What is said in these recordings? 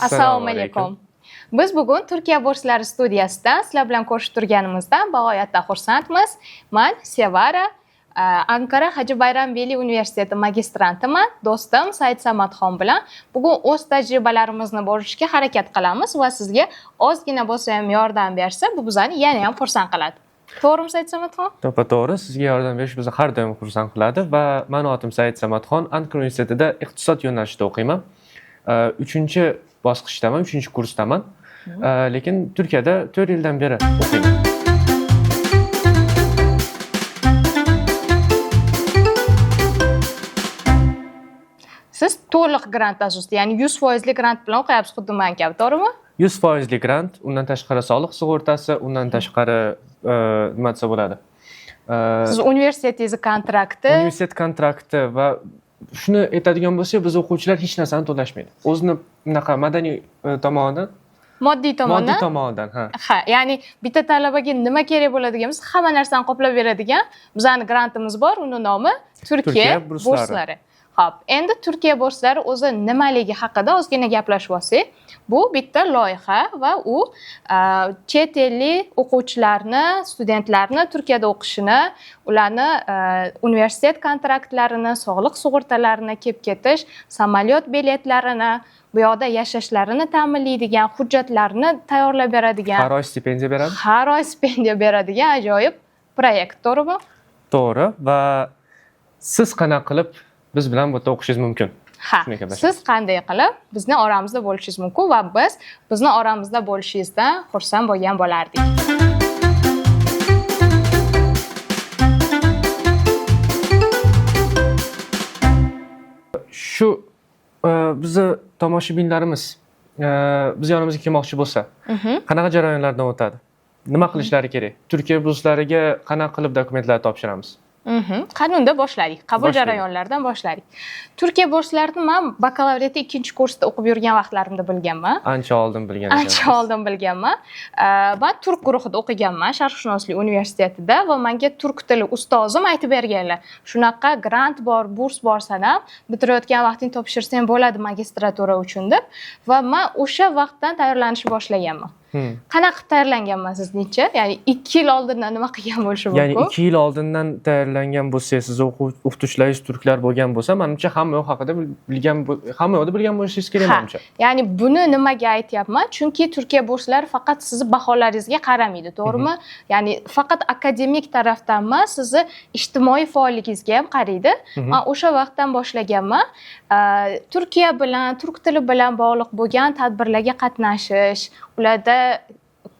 Assalomu alaykum. Biz bugun Turkiya burslari studiyasida sizlar bilan ko'rishib turganimizdan bag'oyatda xursandmiz. Man Sevara, Ankara Hacı Bayram Veli universiteti magistrantiman. Do'stim Said Samadxon bilan bugun o'z tajribalarimizni bo'lishga harakat qilamiz va sizga ozgina bo'lsa ham yordam bersa, bu bizani yana ham xursand qiladi. To'g'rimi, Said Samadxon? To'ppa to'g'ri, sizga yordam berish bizni har doim xursand qiladi va mani otim Said Samadxon, Ankara universitetida iqtisod yo'nalishida o'qiyman. Uchinchi bosqichdaman, uchinchi kursdaman. Lekin Turkiyada 4 yildan beri o'qiyman. Siz to'liq grant asosida, ya'ni 100% grant bilan o'qiyapsiz, xuddi man kabi, to'g'rimi? 100% grant, undan tashqari soliq sug'urtasi, undan tashqari nima desa bo'ladi? Siz universitetingizni kontrakti, Universitet kontrakti va shuni aytadigan bo'lsak, biz o'quvchilar hech narsani to'lashmaydi. O'zini bunaqa madaniy tomonidan, moddiy tomondan, moddiy tomonidan, ha. Ha, ya'ni bitta talabaga nima kerak bo'ladigan bo'lsa, hamma narsani qoplab beradigan bizani grantimiz bor, uni nomi Turkiya Turkiya burslari. Burslari. Xo'p, endi Turkiya burslari o'zi nimaligi haqida ozgina gaplashib olsak, bu bitta loyiha va u chet ellik o'quvchilarni, studentlarni Turkiyada o'qishini, ularni universitet kontraktlarini, sog'liq sug'urtalarini, kelib ketish, samolyot biletlarini, bu yoqda yashashlarini ta'minlaydigan, hujjatlarni tayyorlab beradigan, Har oy stipendiya beradi. Har oy stipendiya beradigan ajoyib proyekt, to'g'rimi? To'g'ri, va siz qanaqa qilib biz bilan bu yerda o'qishingiz mumkin? Ha, Shunday gaplashamiz. siz qanday qilib bizni oramizda bo'lishingiz mumkin va biz bizni oramizda bo'lishingizdan xursand bo'lgan bo'lardik. Shu bizni tomoshabinlarimiz biz yonimizga kelmoqchi bo'lsa, qanaqa jarayonlardan o'tadi? Nima qilishlari kerak? Turkiya burslariga qanaqa qilib dokumentlar topshiramiz? Qani unda boshladik. Qabul Boshladik. jarayonlaridan boshladik. Turkiya burslarini man bakalavriatda ikkinchi kursda o'qib yurgan vaqtlarimda bilganman. Ancha oldin bilgan Ancha ekansiz. Oldin bilganman. Man turk guruhida o'qiganman Sharqshunoslik universitetida va menga turk tili ustozim aytib berganlar. Shunaqa grant bor, burs bor sanam, bitirayotgan vaqting topshirsang bo'ladi magistratura uchun deb va man o'sha vaqtdan tayyorlanishni boshlaganman. Qanaqa qilib tayyorlanganman sizningcha? Ya'ni 2 yil oldindan nima qilgan bo'lishi Ya'ni mumkin? 2 yil oldindan tayyorlangan bo'lsangiz, siz o'qituvchilaringiz turklar bo'lgan bo'lsa, manimcha hamma yoq haqida bilgan, hamma yoqda bilgan bo'lishingiz kerak Ha. manimcha. Ya'ni buni nimaga aytyapman? Chunki Turkiya burslari faqat sizni baholaringizga qaramaydi, to'g'rimi? Ya'ni faqat akademik tarafdan emas, sizni ijtimoiy faolligingizga ham qaraydi. Man o'sha vaqtdan boshlaganman. Turkiya bilan, turk tili bilan bog'liq bo'lgan tadbirlarga qatnashish, ularda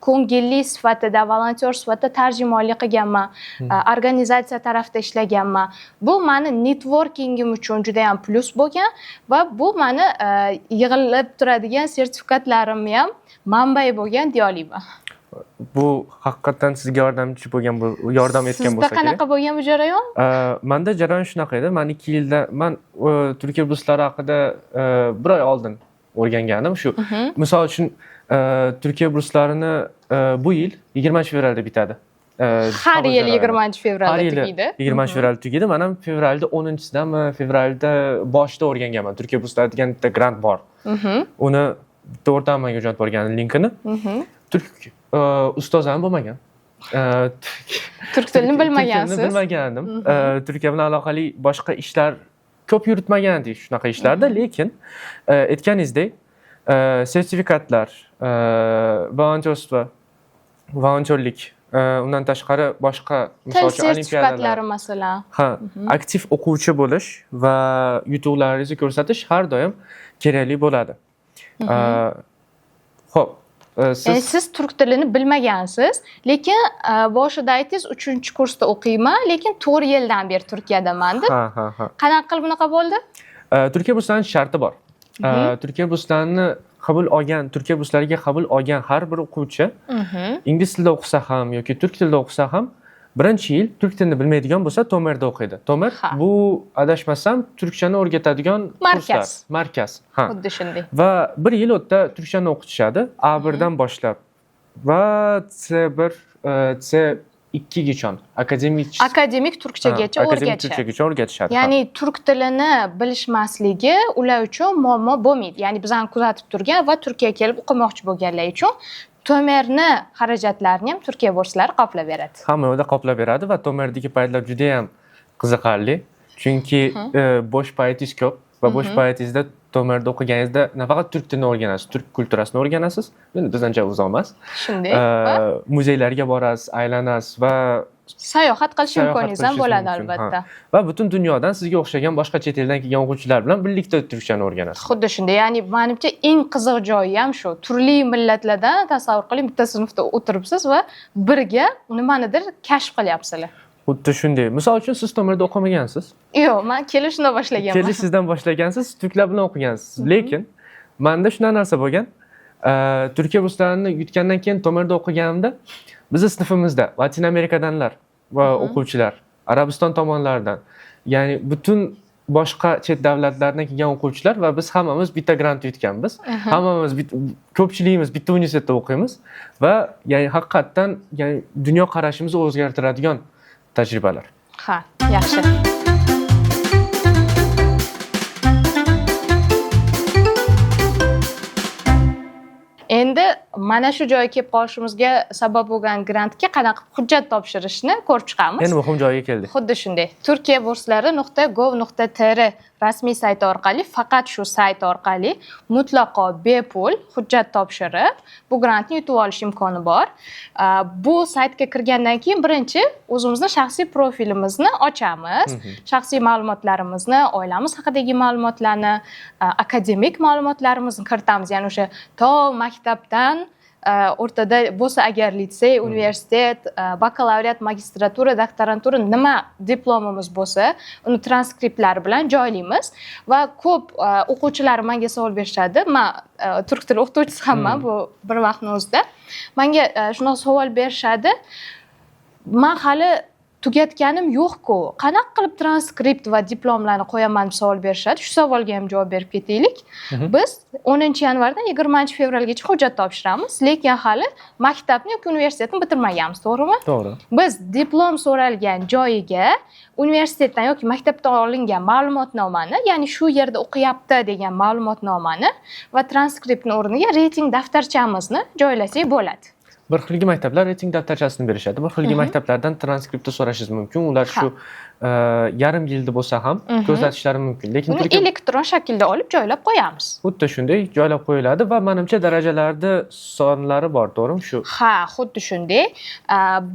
ko'ngilli sifatida, volontyor sifatida tarjimonlik qilganman, organizatsiya tarafida ishlaganman. Bu mani networkingim uchun juda ham plyus bo'lgan va bu mani yig'ilib turadigan sertifikatlarimni ham manbai bo'lgan deya olaman. Bu haqiqatdan sizga yordamchi bo'lgan, bu yordam etgan Sizda bo'lsa kerak. Qanaqa bo'lgan bu jarayon? Manda jarayon shunaqa edi. Man 2 yilda man Turkiya burslari haqida bir oy oldin o'rgangandim. Shu misol uchun Turkiya burslarini bu yil 20 fevralda bitadi. Har Qabul yil jarayoni. 20 fevralda Har yili tugaydi. 20 fevralda tugaydi. Man ham fevralda 10-sidami, fevralda boshida o'rganganman. Turkiya burslari degan bitta grant bor. Uni bitta o'rtog'im menga jo'natib yuborgan linkini. Turk ustoz ham bo'lmagan. Turk tilini Turk bilmagansiz. tilini bilmagandim. Turkiya bilan aloqali boshqa ishlar ko'p yuritmagandik shunaqa ishlarda, lekin aytganingizdek, sertifikatlar, волонтерство, volontyorlik, undan tashqari boshqa Til misol uchun olimpiadalar. sertifikatlari masalan. Ha, aktiv o'quvchi bo'lish va yutuqlaringizni ko'rsatish har doim kerakli bo'ladi. Xo'p, Siz, siz siz turk tilini bilmagansiz, lekin boshida aytdingiz, uchinchi kursda o'qiyman, lekin 4 yildan beri Turkiyadaman deb. Ha, ha, ha. Qanaqa qilib bunaqa bo'ldi? Turkiya burslarining sharti bor. Turkiya burslarini qabul olgan, Turkiya burslariga qabul olgan har bir o'quvchi ingliz tilida o'qisa ham yoki turk tilida o'qisa ham birinchi yil turk tilini bilmaydigan bo'lsa, Tomerda o'qiydi. Tomer bu adashmasam turkchani o'rgatadigan Markaz. kurslar. Markaz. Ha. Xuddi shunday. Va bir yil u yerda turkchani o'qitishadi A1 dan boshlab va C1, C 2 gacha akademik turkchagacha o'rgatishadi. Ya'ni turk tilini bilishmasligi ular uchun muammo bo'lmaydi. Ya'ni bizani kuzatib turgan va Turkiyaga kelib o'qimoqchi bo'lganlar uchun Tomerni xarajatlarini ham Turkiya burslari qoplab beradi. Hamma yoqda qoplab beradi va Tomerdagi paytlar juda ham qiziqarli. Chunki bo'sh paytingiz ko'p va bo'sh paytingizda Tomerda o'qiganingizda nafaqat turk tilini o'rganasiz, turk kulturasini o'rganasiz. Endi bizdan uzoq emas. Shunday. Muzeylarga borasiz, aylanasiz va sayohat qilish imkoningiz ham bo'ladi albatta. Va butun dunyodan sizga o'xshagan boshqa chet eldan kelgan o'quvchilar bilan birlikda turkchani o'rganasiz. Xuddi shunday. Ya'ni menimcha eng qiziq joyi ham shu. Turli millatlardan tasavvur qiling, bitta sinfda o'tiribsiz va birga nimanidir kashf qilyapsizlar. Xuddi shunday. Misol uchun siz Tomerda o'qimagansiz. Yo'q, men kelishdan boshlaganman. Kelishingizdan boshlagansiz, turklar bilan o'qigansiz. Lekin menda shunday narsa bo'lgan. Turkiya burslarini yutgandan keyin Tomerda o'qiganimda bizni sinfimizda Latin Amerikadanlar va o'quvchilar, Arabiston tomonlaridan, ya'ni butun boshqa chet davlatlardan kelgan o'quvchilar va biz hammamiz bitta grant yutganmiz. Hammamiz ko'pchiligimiz bitta universitetda o'qiymiz va ya'ni haqiqatdan ya'ni dunyo qarashimizni o'zgartiradigan tajribalar. Ha, yaxshi. Endi mana shu joyga kelib qolishimizga sabab bo'lgan grantga qanaqa hujjat topshirishni ko'rib chiqamiz. Endi muhim joyga keldik. Xuddi shunday. turkiyaburslari.gov.tr rasmiy sayti orqali, faqat shu sayt orqali mutlaqo bepul hujjat topshirib, bu grantni yutib olish imkoni bor. Bu saytga kirgandan keyin birinchi o'zimizni shaxsiy profilimizni ochamiz. Shaxsiy ma'lumotlarimizni, oilamiz haqidagi ma'lumotlarni, akademik ma'lumotlarimizni kiritamiz. Ya'ni o'sha to maktabdan o'rtada bo'lsa agar litsey, universitet, bakalavriat, magistratura, doktorantura nima diplomimiz bo'lsa, uni transkriptlari bilan joylaymiz. Va ko'p o'quvchilar menga savol berishadi. Men turk tili o'qituvchisi hamman bu bir vaqtning o'zida. Menga shunaqa savol berishadi. Men hali tugatganim yo'q-ku. Qanaqa qilib transkript va diplomlarni qo'yaman deb savol berishadi. Shu savolga ham javob berib ketaylik. Biz 10-yanvardan 20-fevralgacha hujjat topshiramiz, lekin hali maktabni yoki universitetni bitirmaganmiz, to'g'rimi? To'g'ri. Biz diplom so'ralgan joyiga universitetdan yoki maktabdan olingan ma'lumotnomani, ya'ni shu yerda o'qiyapti degan ma'lumotnomani va transkriptni o'rniga reyting daftarchamizni joylasak bo'ladi. Bir xilgi maktablar reyting daftarchasini berishadi. Bir xilgi maktablardan transkriptni so'rashingiz mumkin. Ular shu yarim yilda bo'lsa ham ko'rsatishlari mumkin. Lekin uni elektron shaklda olib joylab qo'yamiz. Xuddi shunday joylab qo'yiladi va menimcha darajalarda sonlari bor, to'g'rimi shu? Ha, xuddi shunday.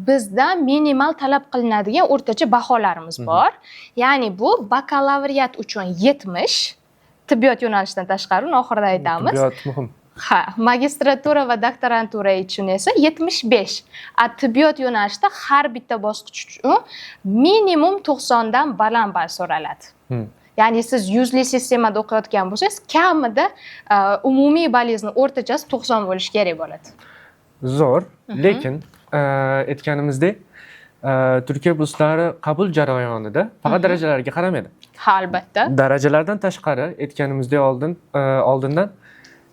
Bizda minimal talab qilinadigan o'rtacha baholarimiz bor. Ya'ni bu bakalavriat uchun 70, tibbiyot yo'nalishidan tashqari, uni oxirida aytamiz. Tibbiyot muhim. Ha, magistratura va doktorantura uchun esa 75. A tibbiyot yo'nalishida har bitta bosqich uchun minimum 90 dan baland ball so'raladi. Ya'ni siz 100lik sistemada o'qiyotgan bo'lsangiz, kamida umumiy ballingizni o'rtachasi 90 bo'lishi kerak bo'ladi. Zo'r, lekin aytganimizdek, Turkiya burslari qabul jarayonida faqat darajalarga qaramaydi. Ha, albatta. Darajalardan tashqari aytganimizdek oldindan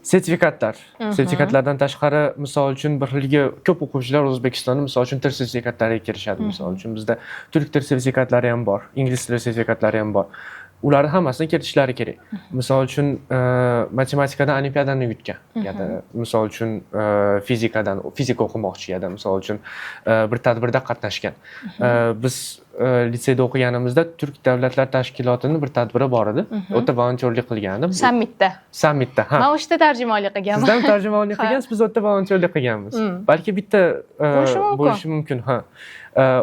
sertifikatlar. Sertifikatlardan tashqari, misol uchun bir xilgi ko'p o'quvchilar O'zbekistonda misol uchun til sertifikatlariga kirishadi. Misol uchun bizda turk til sertifikatlari ham bor, ingliz tili sertifikatlari ham bor. Ularni hammasini kiritishlari kerak. Misol uchun matematikadan olimpiadani yutgan, yoki misol uchun fizikadan fizika o'qimoqchi, yoki misol uchun bir tadbirda qatnashgan. Biz litseyda o'qiganimizda Turk davlatlar tashkilotining bir tadbiri bor edi. U yerda volontyorlik qilgandim. Sammitda. Sammitda, ha. Men o'sha yerda tarjimonlik qilganman. Sizdan tarjimonlik qilgansiz, biz u yerda volontyorlik qilganmiz. Balki bitta bo'lishi mumkin, ha.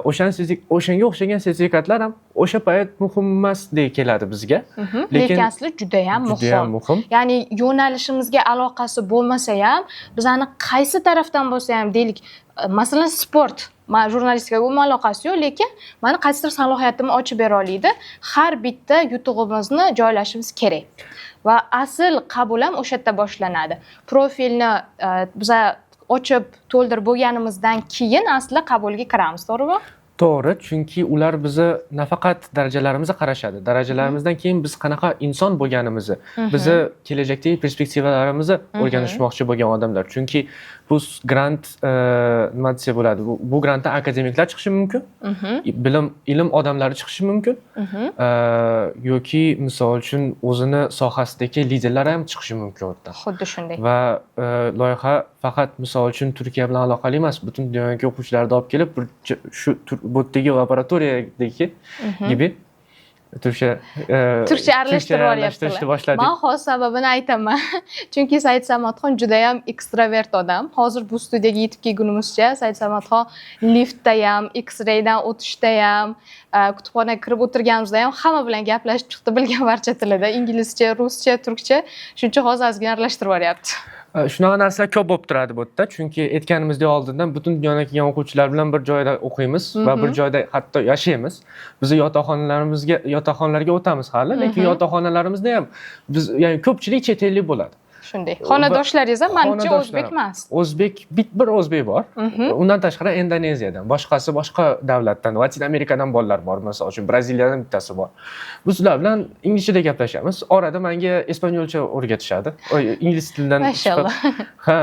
O'shanga o'xshagan sertifikatlar ham o'sha payt muhim emasdek keladi bizga. Lekin asli juda ham muhim. Ya'ni yo'nalishimizga aloqasi bo'lmasa ham, bizani qaysi tarafdan bo'lsa ham deylik, masalan sport, men jurnalistikaga umuman aloqasi yo'q, lekin meni qaysidir salohiyatimni ochib bera oladi. Har bitta yutug'imizni joylashimiz kerak. Va asl qabul ham o'sha yerda boshlanadi. Profilni biza ochib to'ldirib bo'lganimizdan keyin asli qabulga kiramiz, to'g'rimi? To'g'ri, chunki ular bizni nafaqat darajalarimizga qarashadi. Darajalarimizdan keyin biz qanaqa inson bo'lganimizni, bizni kelajakdagi perspektivalarimizni o'rganishmoqchi bo'lgan odamlar. Chunki Bu grant, nima desa bo'ladi, bu grantdan akademiklar chiqishi mumkin, bilim, ilm odamlari chiqishi mumkin yoki, misol uchun, o'zini sohasidagi liderlar ham chiqishi mumkin u yerdan. Xuddi shunday. Va loyiha faqat, misol uchun, Turkiya bilan aloqali emas, butun dunyodagi o'quvchilarni olib kelib, bir shu bu yerdagi laboratoriyadagi gibi turkcha Turkcha aralashtirib aralashtirishni yuboryaptilar. boshladik. Man hozir sababini aytaman, chunki Said Samadxon judayam ekstravert odam. Hozir bu studiyaga yetib kelgunimizcha Said Samadxon liftda ham, X-raydan o'tishda ham, kutubxonaga kirib o'tirganimizda ham hamma bilan gaplashib chiqdi bilgan barcha tilida: inglizcha, ruscha, turkcha. Shuning uchun hozir ozgina aralashtirib yuboryapti. Shunaqa narsalar ko'p bo'lib turadi bu yerda, chunki aytganimizdek oldindan, butun dunyodan kelgan o'quvchilar bilan bir joyda o'qiymiz va bir joyda hatto yashaymiz. Biz yotoqxonalarimizga, yotoqxonalarga o'tamiz hali, lekin yotoqxonalarimizda ham biz, ya'ni ko'pchilik chet ellik bo'ladi. Shunday, xonadoshlaringiz ham, manimcha, o'zbek Xonadoshlarim. emas. O'zbek, bir o'zbek bor, undan tashqari Indoneziyadan, boshqasi boshqa davlatdan, Latin Amerikadan bolalar bor, misol uchun, Braziliyadan bittasi bor. Biz ular bilan inglizchada gaplashamiz, orada manga ispanyolcha o'rgatishadi. Oy, ingliz tilidan chiqib. Mashalloh. Ha,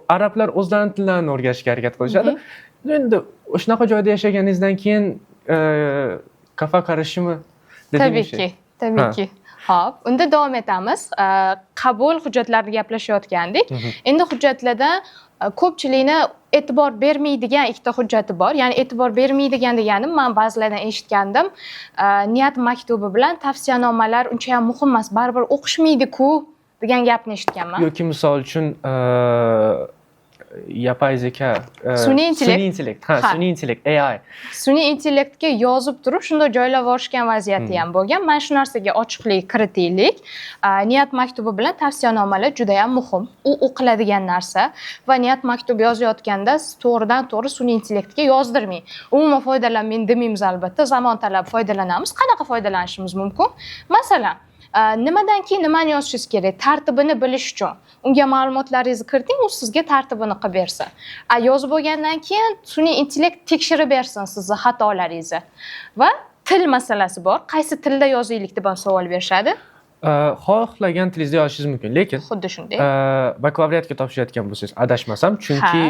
arablar o'zlarini tillarini o'rgatishga harakat qilishadi. Endi shunaqa joyda yashaganingizdan keyin kafa qarishimi dediğim Tabiiyki. şey. Tabiiyki. Ho'p, unda davom etamiz. Qabul hujjatlarini gaplashayotgandik. Endi hujjatlarda ko'pchilikni e'tibor bermaydigan ikkita hujjati bor. Ya'ni e'tibor bermaydigan deganim, man ba'zilardan eshitgandim, niyat maktubi bilan tavsiyanomalar uncha ham muhim emas, baribir o'qishmaydi-ku degan gapni eshitganman. Yoki, misol uchun, yapay zeka, Sun'iy intellekt. Sun'iy intellekt, ha. Ha. Sun'iy intellekt, AI. Sun'iy intellektga yozib turib, shunday joylab yuborishgan vaziyati ham bo'lgan. Mana shu narsaga ochiqlik kiritaylik. Niyat maktubi bilan tavsiyanomalar juda ham muhim, u o'qiladigan narsa. Va niyat maktubi yozayotganda siz to'g'ridan to'g'ri sun'iy intellektga yozdirmang. Umuman foydalanmang demaymiz, albatta, zamon talabi, foydalanamiz. Qanaqa foydalanishimiz mumkin? Masalan, nimadan keyin nimani yozishingiz kerak, tartibini bilish uchun unga ma'lumotlaringizni kiriting, u sizga tartibini qilib bersin. A yozib bo'lgandan keyin sun'iy intellekt tekshirib bersin sizni xatolaringizni. Va til masalasi bor, qaysi tilda yozaylik deb ham savol berishadi. Xohlagan tilingizda yozishingiz mumkin, lekin Xuddi shunday. Bakalavriatga topshirayotgan bo'lsangiz, adashmasam, chunki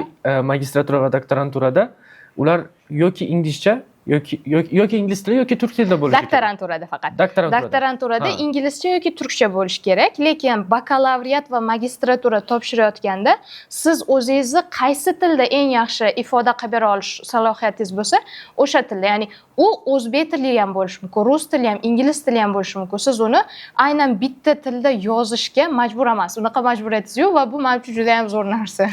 magistratura va doktoranturada ular yoki inglizcha yoki ingliz tili yoki turk tilida bo'lishi kerak. Doktoranturada faqat. Doktoranturada. Doktoranturada inglizcha yoki turkcha bo'lishi kerak, lekin bakalavriat va magistratura topshirayotganda siz o'zingizni qaysi tilda eng yaxshi ifoda qilib bera olish salohiyatingiz bo'lsa, o'sha tilda. Ya'ni u o'zbek tili ham bo'lishi mumkin, rus tili ham, ingliz tili ham bo'lishi mumkin. Siz uni aynan bitta tilda yozishga majbur emas, unaqa majburiyatingiz yo'q va bu manimcha juda ham zo'r narsa.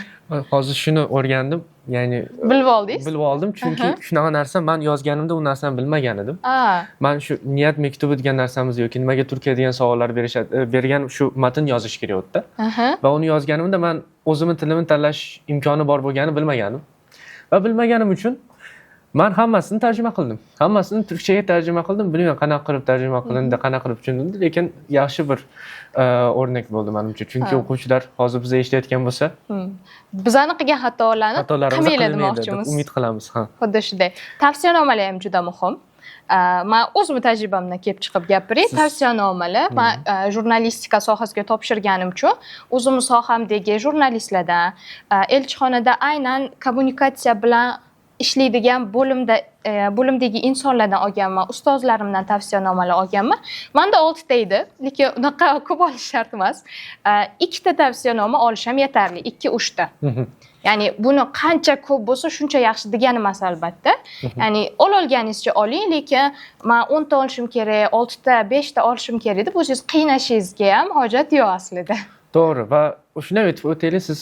Hozir shuni o'rgandim, ya'ni Bilib oldingiz. Bilib oldim, chunki shunaqa narsa, man yozganimda u narsani bilmagan edim. Man shu niyat maktubi degan narsamiz yoki nimaga Turkiya degan savollar berishadi, bergan shu matn yozish kerak u yerda. Va uni yozganimda man o'zimni tilimni tanlash imkoni bor bo'lganini bilmagandim va bilmaganim uchun man hammasini tarjima qildim, hammasini turkchaga tarjima qildim. Bilmayman, qanaqa qilib tarjima qilindi, qanaqa qilib tushundim, lekin yaxshi bir o'rnak bo'ldi manimcha, chunki o'quvchilar hozir bizni eshitayotgan bo'lsa, Bizani qilgan xatolarni xatolarimizni qilmanglar qilmaydi deb demoqchimiz. umid qilamiz, ha. Xuddi shunday. Tavsiyanomalar ham juda muhim. Man o'zimni tajribamdan kelib chiqib gapiray. Tavsiyanomalar, man jurnalistika sohasiga topshirganim uchun o'zimni sohamdagi jurnalistlardan, elchixonada aynan kommunikatsiya bilan ishlaydigan bo'limda, bo'limdagi insonlardan olganman, ustozlarimdan tavsiyanomalar olganman. Manda oltita edi, lekin unaqa ko'p olish shart emas. Ikkita tavsiyanoma olish ham yetarli, ikki uchta. Ya'ni buni qancha ko'p bo'lsa, shuncha yaxshi degani emas, albatta. Ya'ni ololganingizcha oling, lekin man 10 ta olishim kerak, oltita, beshta olishim kerak deb o'zingiz qiynashingizga ham hojat yo'q aslida. To'g'ri, va shuni ham aytib o'taylik, siz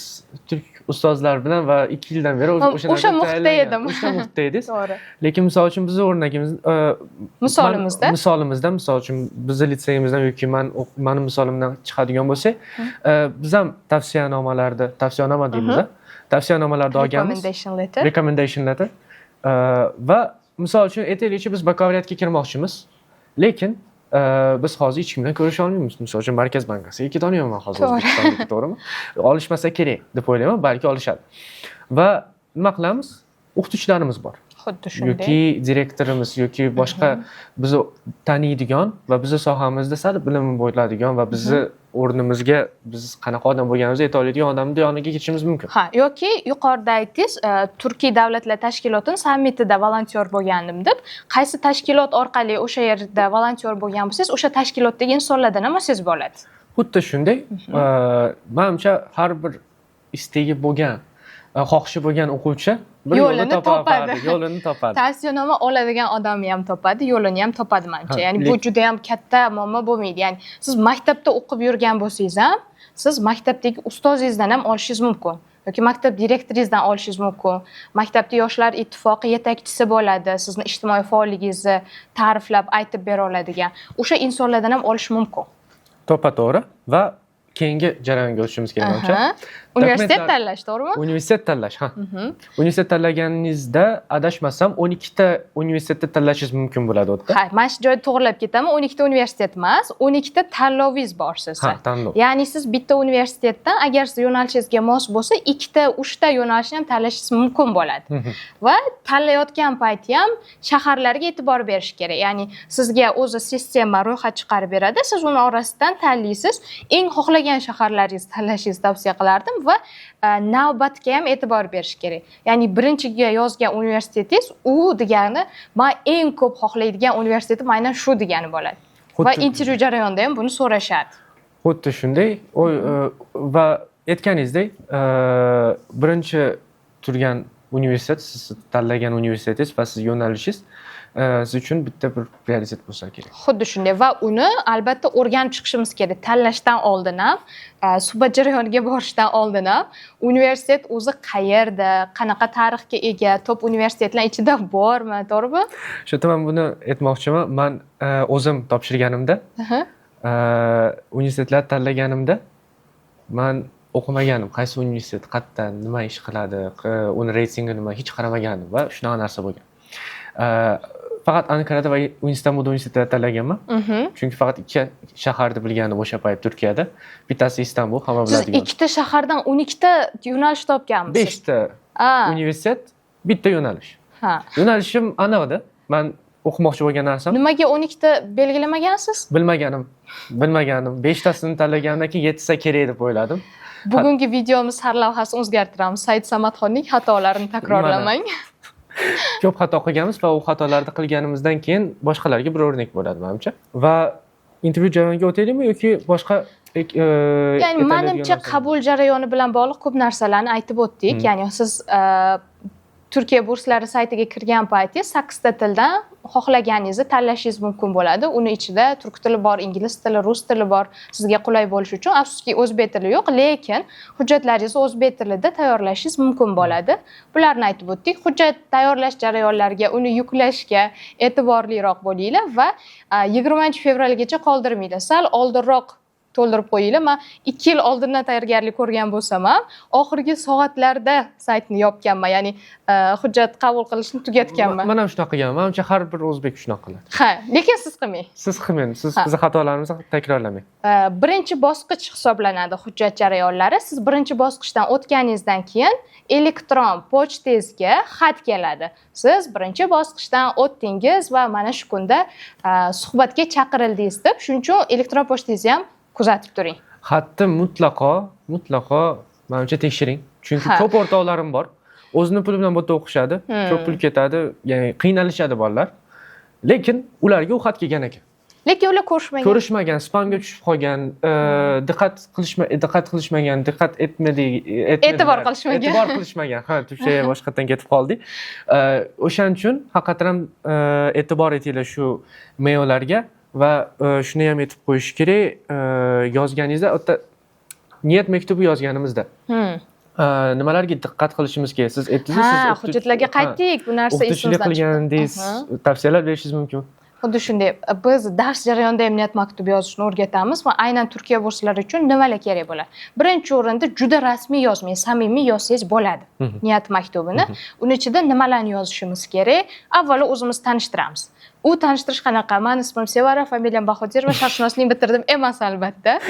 turk ustozlar bilan va 2 yildan beri o'sha narsa muhitda tayyorlangan. edim. O'sha muhitda edingiz. To'g'ri. Lekin, misol uchun, bizni o'rnagimiz, Misolimizda? Misolimizda, misol uchun, bizni litseyimizdan yoki man mani misolimdan chiqadigan bo'lsak, biz ham tavsiyanomalarda, tavsiyanoma deymiz, a? Tavsiyanomalarda olganmiz. Recommendation letter. Recommendation letter. Va, misol uchun, aytaylikchi, biz bakalavriatga kirmoqchimiz, lekin biz hozir hech kim bilan ko'risha olmaymiz. Misol uchun, Markaz bankasiga ketolmayman hozir O'zbekistondagi, to'g'rimi? Olishmasa kerak deb o'ylayman, balki olishadi. Va nima qilamiz? O'qituvchilarimiz bor Xuddi shunday. Yoki direktorimiz yoki boshqa bizni taniydigan va bizni sohamizda sal bilimi bo'ladigan va bizni o'rnimizga biz qanaqa odam bo'lganimizni ayta oladigan odamni yoniga ketishimiz mumkin. Ha, yoki yuqorida aytdingiz, Turkiy davlatlar tashkilotini sammitida volontyor bo'lgandim deb, qaysi tashkilot orqali o'sha yerda volontyor bo'lgan bo'lsangiz, o'sha tashkilotdagi insonlardan ham olsangiz bo'ladi. Xuddi shunday, manimcha, har bir istagi bo'lgan, xohishi bo'lgan o'quvchi bir yo'lini yo'lini topadi. topadi, yo'lini topadi. Tavsiyanoma oladigan odamni ham topadi, yo'lini ham topadi manimcha. Ya'ni bu juda ham katta muammo bo'lmaydi. Ya'ni siz maktabda o'qib yurgan bo'lsangiz ham, siz maktabdagi ustozingizdan ham olishingiz mumkin yoki maktab direktoringizdan olishingiz mumkin. Maktabda yoshlar ittifoqi yetakchisi bo'ladi, sizni ijtimoiy faolligingizni ta'riflab aytib bera oladigan. O'sha insonlardan ham olish mumkin. To'ppa to'g'ri va keyingi jarayonga o'tishimiz kerak, manimcha. Universitet Dokumentlar tanlash, to'g'rimi? Universitet tanlash, ha. Universitet tanlaganingizda, adashmasam, 12 ta universitetni tanlashingiz mumkin bo'ladi u yerda. Ha, mana shu joyda to'g'irlab ketaman. 12 ta universitet emas, 12 ta tanlovingiz bor sizda. Ha, tanlov. Ya'ni siz bitta universitetdan, agar siz yo'nalishingizga mos bo'lsa, ikkita, uchta yo'nalishni ham tanlashingiz mumkin bo'ladi. Va tanlayotgan payti ham shaharlarga e'tibor berish kerak. Ya'ni sizga o'zi sistema ro'yxat chiqarib beradi, siz uni orasidan tanlaysiz. Eng xohlagan shaharlaringizni tanlashingizni tavsiya qilardim va navbatga ham e'tibor berish kerak. Ya'ni birinchiga yozgan universitetingiz u degani man eng ko'p xohlaydigan universitetim aynan shu degani bo'ladi. Va intervyu jarayonida ham buni so'rashadi. Xuddi shunday. Va aytganingizdek, birinchi turgan universitet, siz tanlagan universitetingiz va siz yo'nalishingiz siz uchun bitta bir prioritet bo'lsa kerak. Xuddi shunday va uni albatta o'rganib chiqishimiz kerak. Tanlashdan oldin ham, suhbat jarayoniga borishdan oldin ham universitet o'zi qayerda, qanaqa tarixga ega, top universitetlar ichida bormi, to'g'rimi? Shu yerda man buni aytmoqchiman. Man o'zim topshirganimda, universitetlar tanlaganimda man o'qimaganim, qaysi universitet qayerda nima ish qiladi, uni reytingi nima, hech qaramagandim va shunaqa narsa bo'lgan. Faqat Ankarada va Istanbulda universitetlar tanlaganman. Chunki faqat ikki shaharni bilgandim o'sha payt Turkiyada. Bittasi Istanbul, hamma Siz biladigan. ikkita shahardan 12 ta yo'nalish topganmisiz? Beshta universitet, bitta yo'nalish. Yo'nalishim aniq edi. Man o'qimoqchi bo'lgan narsam. Nimaga 12 ta belgilamagansiz? Bilmaganim, bilmaganim. Beshtasini tanlagandan keyin yetsa kerak deb o'yladim. Bugungi videomiz sarlavhasini o'zgartiramiz. Said Samadxonning xatolarini takrorlamang. Ko'p xato qilganmiz va u xatolarni qilganimizdan keyin boshqalarga bir o'rnak bo'ladi, manimcha. Va intervyu jarayoniga o'taylikmi yoki boshqa Ya'ni aytadigan manimcha narsa? qabul jarayoni bilan bog'liq ko'p narsalarni aytib o'tdik. Ya'ni siz Turkiya burslari saytiga kirgan paytingiz sakkizta tildan xohlaganingizni tanlashingiz mumkin bo'ladi. Uni ichida turk tili bor, ingliz tili, rus tili bor. Sizga qulay bo'lishi uchun, afsuski, o'zbek tili yo'q, lekin hujjatlaringizni o'zbek tilida tayyorlashingiz mumkin bo'ladi. Bularni aytib o'tdik. Hujjat tayyorlash jarayonlariga, uni yuklashga e'tiborliroq bo'linglar va 20-fevralgacha qoldirmanglar. Sal oldinroq to'ldirib qo'yinglar. Man 2 yil oldindan tayyorgarlik ko'rgan bo'lsam ham, oxirgi soatlarda saytni yopganman. Ya'ni hujjat qabul qilishni tugatganman. Man ham shunaqa qilganman. Manimcha, har bir o'zbek shunaqa qiladi. Ha, lekin siz qilmang. Siz qilmang. Siz bizni xatolarimizni takrorlamang. Birinchi bosqich hisoblanadi hujjat jarayonlari. Siz birinchi bosqichdan o'tganingizdan keyin elektron pochtangizga xat keladi. Siz birinchi bosqichdan o'tdingiz va mana shu kunda suhbatga chaqirildingiz deb. Shuning uchun elektron pochtangizni ham kuzatib turing. Xatni mutlaqo, mutlaqo manimcha tekshiring. Chunki ko'p o'rtoqlarim bor. O'zini puli bilan bu yerda o'qishadi. Ko'p pul ketadi, ya'ni qiynalishadi bolalar. Lekin ularga u xat kelgan ekan. Lekin ular ko'rishmagan. Ko'rishmagan, spamga tushib qolgan, diqqat qilishmagan, diqqat etmadi, etmadilar. E'tibor qilishmagan. E'tibor qilishmagan. Ha, turkchaga boshqatdan ketib qoldik. O'shaning uchun haqiqatan ham e'tibor etinglar shu maillarga va shuni ham aytib qo'yish kerak, yozganingizda, o'ta niyat maktubi yozganimizda nimalarga diqqat qilishimiz kerak? Siz aytdingiz, siz Hujjatlarga qaytdik. Bu narsa o'qituvchilik esimizdan chiqdi. qilgandingiz, tavsiyalar berishingiz mumkin. Xuddi shunday. Biz dars jarayonida ham niyat maktubi yozishni o'rgatamiz va aynan Turkiya burslari uchun nimalar kerak bo'ladi? Birinchi o'rinda juda rasmiy yozmang, samimiy yozsangiz bo'ladi niyat maktubini. Uni ichida nimalarni yozishimiz kerak? Avvalo o'zimiz tanishtiramiz. U tanishtirish qanaqa? Mani ismim Sevara, familiyam Bahodirova, sharqshunoslikni bitirdim emas albatta.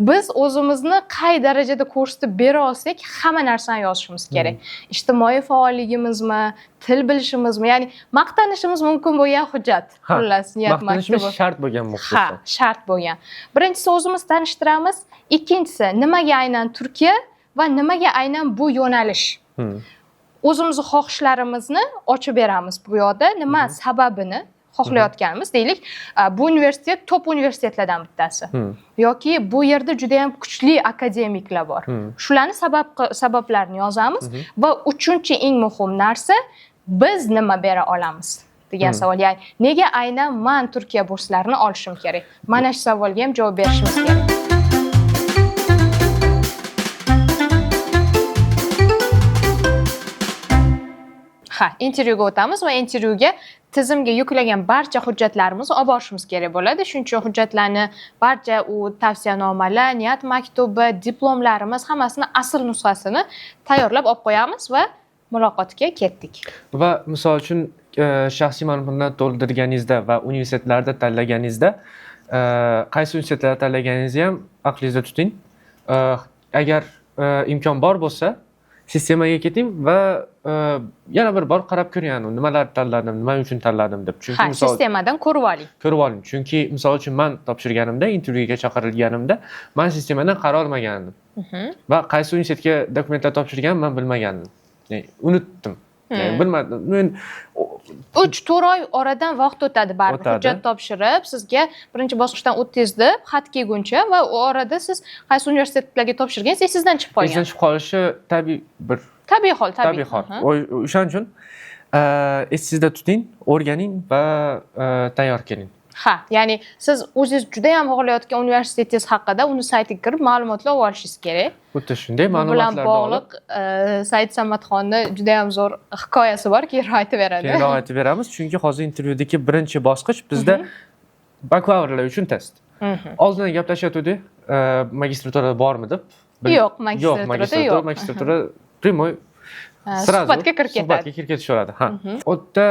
Biz o'zimizni qay darajada ko'rsatib bera olsak, hamma narsani yozishimiz kerak. Ijtimoiy faolligimizmi, til bilishimizmi, ya'ni maqtanishimiz mumkin bo'lgan hujjat. Xullas, niyat maqtanishimiz maktubi. Shart bo'lgan Ha, muxlislar. shart bo'lgan. Birinchisi, o'zimiz tanishtiramiz. Ikkinchisi, nimaga aynan Turkiya va nimaga aynan bu yo'nalish? O'zimizni xohishlarimizni ochib beramiz bu yoqda, nima sababini xohlayotganimiz. Deylik, bu universitet top universitetlardan bittasi. Yoki bu yerda juda ham kuchli akademiklar bor. Shularni sabablarini yozamiz va uchinchi eng muhim narsa, biz nima bera olamiz degan savol. Ya'ni nega aynan man Turkiya burslarini olishim kerak? Mana shu savolga ham javob berishimiz kerak. Ha, intervyuga o'tamiz va intervyuga tizimga yuklagan barcha hujjatlarimizni olib borishimiz kerak bo'ladi. Shuning uchun hujjatlarni barcha, u tavsiyanomalar, niyat maktubi, diplomlarimiz, hammasini asl nusxasini tayyorlab olib qo'yamiz va muloqotga ketdik. Va misol uchun, shaxsiy ma'lumotlarni to'ldirganingizda va universitetlarda tanlaganingizda, qaysi universitetlarda tanlaganingizni ham aqlingizda tuting. Agar imkon bor bo'lsa, sistemaga keting va yana bir bor qarab ko'ring, ya'ni nimalar tanladim, nima uchun tanladim deb. Chunki misol sistemadan ko'rib oling. Ko'rib oling. Chunki misol uchun man topshirganimda, intervyuga chaqirilganimda man sistemadan qara olmagandim. Va qaysi universitetga dokumentlar topshirganimni man bilmagandim. Ya'ni unutdim. Ya'ni bilmadim. Men 3-4 oy oradan vaqt o'tadi baribir. O'tadi. Hujjat topshirib, sizga birinchi bosqichdan o'tdingiz deb xat kelguncha va u orada siz qaysi universitetlarga topshirgansiz, esingizdan chiqib qolgan. Esdan chiqib qolishi tabiiy bir Tabiiy hol, tabiiy. Tabiiy hol. O'shaning uchun, esingizda tuting, o'rganing va tayyor keling. Ha, ya'ni siz o'zingiz juda ham xohlayotgan universitetingiz haqida uni saytiga kirib ma'lumotlar olishingiz kerak. Xuddi shunday Bu bilan ma'lumotlarni olib bog'liq Said Samadxonni juda ham zo'r hikoyasi bor, keyinroq aytib beradi. Keyinroq aytib beramiz, chunki hozir intervyudagi birinchi bosqich bizda bakalavrilar uchun test. Oldin gaplashayotgandik, magistraturada bormi deb. Yo'q, magistraturada Yo'q, magistratura, yo'q. magistratura прямой Ha, сразу suhbatga kirib ketadi. Suhbatga kirib ketishaveradi. Ha. U yerda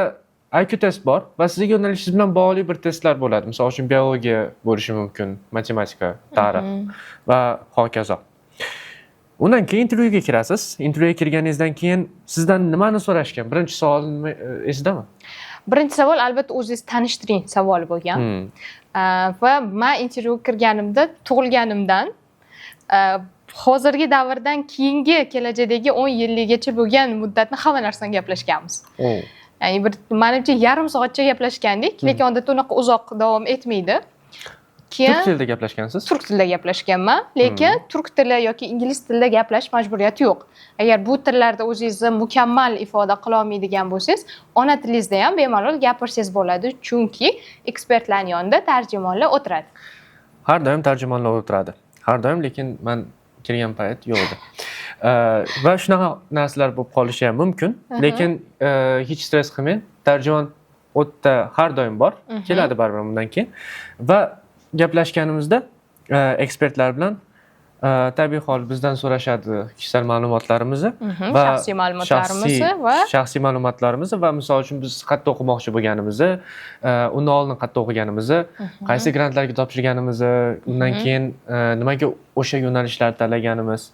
IQ test bor va sizga yo'nalishingiz bilan bog'liq bir testlar bo'ladi. Misol uchun biologiya bo'lishi mumkin, matematika, tarix va hokazo. Undan keyin intervyuga kirasiz. Intervyuga kirganingizdan keyin sizdan nimani so'rashgan? Birinchi savol nima, esingdami? Birinchi savol albatta o'zingiz tanishtiring savoli bo'lgan. Va men intervyuga kirganimda tug'ilganimdan, hozirgi davrdan keyingi kelajakdagi 10 yilligacha bo'lgan muddatni hamma narsani gaplashganmiz. Ya'ni bir menimcha yarim soatcha gaplashgandik, lekin odatda unaqa uzoq davom etmaydi. Keyin Turk tilida gaplashgansiz? Turk tilida gaplashganman, lekin turk tili yoki ingliz tilida gaplashish majburiyati yo'q. Agar bu tillarda o'zingizni mukammal ifoda qila olmaydigan bo'lsangiz, ona tilingizda ham bemalol gapirsangiz bo'ladi, chunki ekspertlarning yonida tarjimonlar o'tiradi. Har doim tarjimonlar o'tiradi. Har doim, lekin men kirgan payt yo'q edi. Va shunaqa narsalar bo'lib qolishi ham mumkin, lekin hech stress qilmang. Tarjimon u yerda har doim bor, keladi baribir bundan keyin. Va gaplashganimizda, ekspertlar bilan, tabiiy hol bizdan so'rashadi kishkisal ma'lumotlarimizni va Shaxsiy ma'lumotlarimizni va shaxsiy ma'lumotlarimizni va misol uchun biz qayerda o'qimoqchi bo'lganimizni, undan oldin qayerda o'qiganimizni, qaysi grantlarga topshirganimizni, undan keyin, nimaga o'sha yo'nalishlarni tanlaganimiz,